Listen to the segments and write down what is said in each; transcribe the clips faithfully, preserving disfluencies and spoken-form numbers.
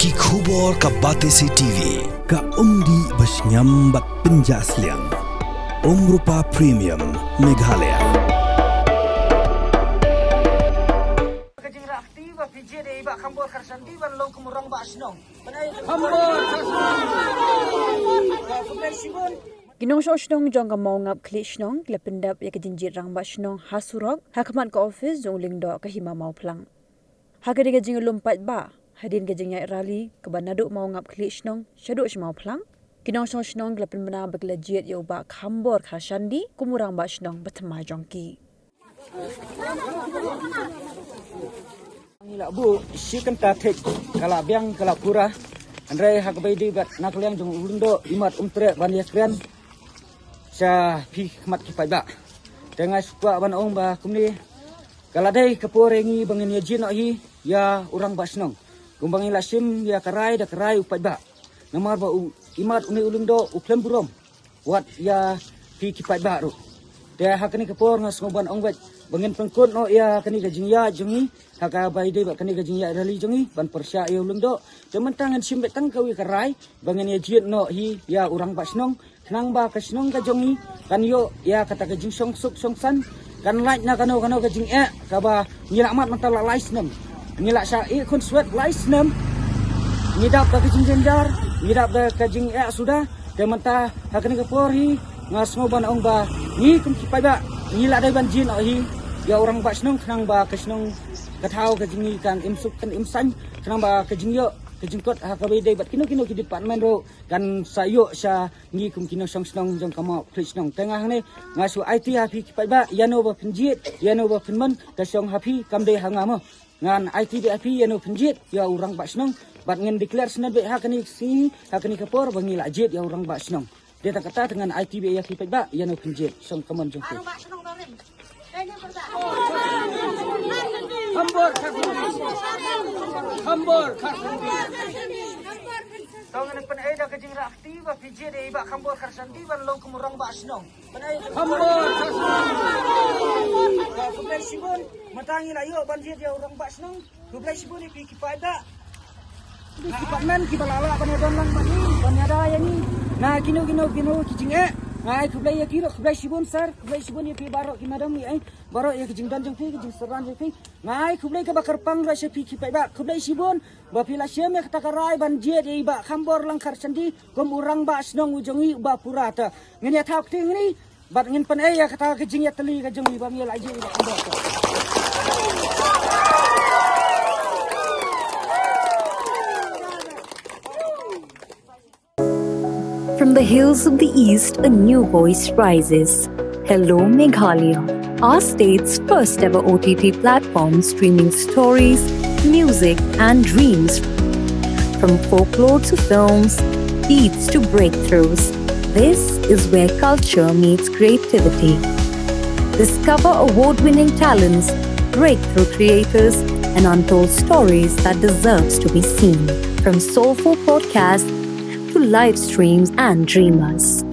Ki khubor ka Batesi T V, ka umdih ba shngiam bad pynjah sliang. Umrupa Premium, Meghalaya. Ka jingrah kti ba phi jied ïa i Bah Khambor Kharshandi ban long kum u rangbah shnong. Ki nongshong shnong jong ka Mawngap Khlieh Shnong ki la pyndep ïa ka jingjied rangbah shnong ha surok, ha khmat ka office jong u Lyngdoh ka Hima Mawphlang. Ha kane ka jinglum paidbah, hadien ka jingïaid rally kaba naduh Mawngap Khlieh Shnong shaduh sha Mawphlang, ki nongshong shnong ki la pynbna ba ki la jied ïa u Bah Khambor Kharshandi kum u rangbah shnong ba thymmai jong ki. Ngi la buh shi kynta thik, ka la biang ka la pura. Hynrei ha kaba ïadei bad na ka liang jong u Lyngdoh, imat um treh ban ïakren sha phi khmat ki paidbah. Te nga sngewkwah ban ong ba kumne ka la dei ka por ïa ngi ba ngin ïa jied noh hi ïa u rangbah shnong. Kumba ngi la shim ïa ka rai da ka rai u paidbah. Namar ba u, imat une u Lyngdoh u khlem burom wat ïa phi ki paidbah ruh. Te ha kane ka por nga sngew ban ong beit ba ngin pynkut noh ïa kane ka jingïaid jong ngi, ha kaba ïadei bad kane ka jingïaid rally jong ngi ban pyrshah ïa u Lyngdoh. Te mynta ngin shim beit tang kawei ka rai ba ngin ïa jied noh hi ïa u rangbah shnong, khnang ba ka shnong ka jong ngi kan ïoh ïa kata ka jingshong suk shong san, kan lait na kano kano ka jingeh kaba ngi la mad mynta la lai snem. Ngi la shah ïeh khunswet lai snem. Ngi dap da ka jingjynjar, ngi dap da ka jingeh suda. Te mynta ha kane ka por hi nga sngew ban ong ba ngi kum ki paidbah ngi la dei ban jied noh hi ïa u rangbah shnong, khnang ba ka shnong ka thaw ka jong ngi kan im suk kan im saiñ, khnang ba ka jingïoh ka jingkot ha kaba ïadei bad kino kino ki department ruh kan sa ïoh sha ngi kum ki nongshong shnong jong ka Mawngap Khlieh Shnong. Te nga hangne nga shu aiti ha phi ki paidbah, ïano ba phin jied, ïano ba phin mon, ka shong ha phi, kam dei ha nga mo. Ngan aiti beit ha phi ïano phin jied ïa u rangbah shnong. Bad ngin declare shen beit ha kane ka sngi, ha kane ka por ba ngi la jied ïa u rangbah shnong. Te tang kata te ngan aiti beit ïa phi paidbah ïano phin jied, shong ka mon jong phi. Khambor Kharshandi. Khambor Kharshandi. To ngin pynei da ka jingrah kti ba phi jied ïa i Bah Khambor Kharshandi ban long kum u rangbah shnong. Pynei. Khambor Kharshandi. Khublei shibun. Mynta ngi la ïoh ban jied ïa u rangbah shnong. Khublei shibun ïa phi ki paidbah. Ki department kiba la lah ban ïadon lang bad ngi, ban ïada ïa ngi na kino kino kino ki jingeh. Nga ai khublei ïa ki ruh, khublei shibun sir, khublei shibun ïa phi baroh ki madam, ïa baroh ïa ki jingdon jong phi, ki jingsyrwan jong phi. Nga ai khublei kaba kyrpang ruh sha phi ki paidbah, khublei shibun ba phi la shim ïa kata ka rai ban jied ïa i Bah Khambor Lang Kharshandi kum u rangbah shnong u jong ngi uba pura. Te ngin ïa thaw kti ngi bad ngin pynei ïa kata ka jingïatylli ka jong ngi ba ngi la jied ïa i Bah Khambor. From the hills of the East, a new voice rises. Hello, Meghalaya, our state's first ever O T T platform, streaming stories, music, and dreams. From folklore to films, beats to breakthroughs, this is where culture meets creativity. Discover award winning talents, breakthrough creators, and untold stories that deserves to be seen. From soulful podcasts to live streams and dreamers,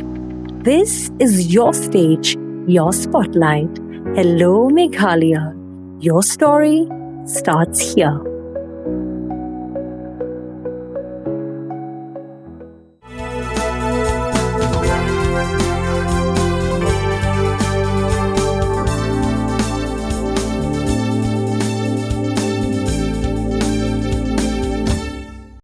this is your stage, your spotlight. Hello, Meghalaya. Your story starts here.